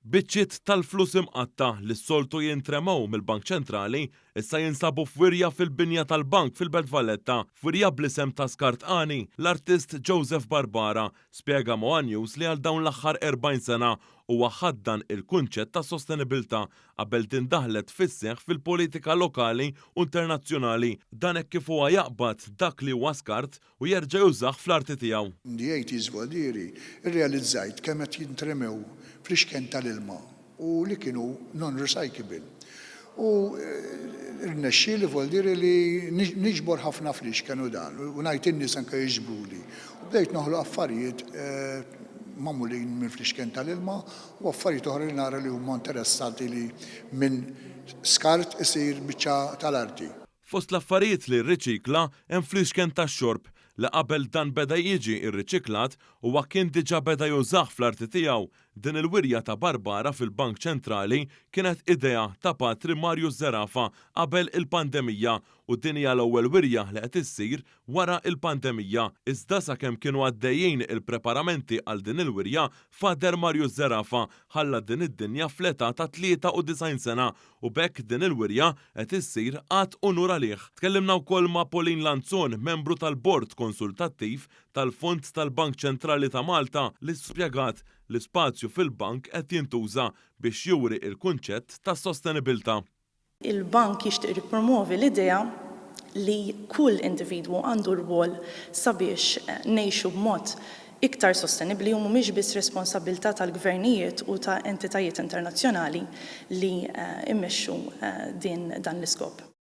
Biċċiet tal-flus imqatta' li s-soltu jintremew mill-Bank Ċentrali issa jinsabu f'wirja fil-binja tal-bank fil-Belt Valletta. F'wirja bl-isem ta' Skart Għani, l-artist Joseph Barbara spjega ma' one News li għal dawn l-aħħar 40 sena huwa ħaddan il-kunċett ta' sostenibilità qabel din daħlet fis-seħħ fil-politika lokali u internazzjonali. Dan hekk kif huwa jaqbad dak li huwa skart u jerġa' jużah fl-arti tiegħu. In the eighties Gualdieri rrealizzajt kemm qed jintremew flixken tal-ilma u li kienu non-recyclable. U rnexxieli Voldieri li niġbor ħafna flixken u dan u ngħid in-nies anke jiġbruli. U bdejt noħloq affarijiet magħmulin minn flixken tal-ilma u affarijiet oħra li nara li huma interessanti li minn skart isir biċċa tal-arti. Fost l-affarijiet li rriċikla hemm fliexken tax-xorb li qabel dan beda jiġi rriċiklat huwa kien diġà beda jużah fl-arti tiegħu. Din il-wirja ta' Barbara fil-Bank Ċentrali kienet idea ta' Patri Marius Zerafa qabel il-pandemija u din hija l-ewwel wirja li qed issir wara l-pandemija. Iżda sakemm kienu għaddejjin il-preparamenti għal din il-wirja, Father Marius Zerafa ħalla din id-dinja fl-età ta' 93 sena u b'hekk din il-wirja qed issir għad unur għalih. Tkellimna wkoll ma' Pauline Lanzon, membru tal-Bord Konsultattiv tal-Fond tal-Bank Ċentrali ta' Malta li spjegat li spazju fil-bank qed jintuża biex juri l-kunċett tas-sostenibilità. Il-bank jixtieq jippromwovi l-idea li kull individwu għandu rwol sabiex ngħixu b'mod iktar sostenibbli u mhumiex biss responsabbiltà tal-gvernijiet u ta' entitajiet internazzjonali li jmexxu din dan l-iskop.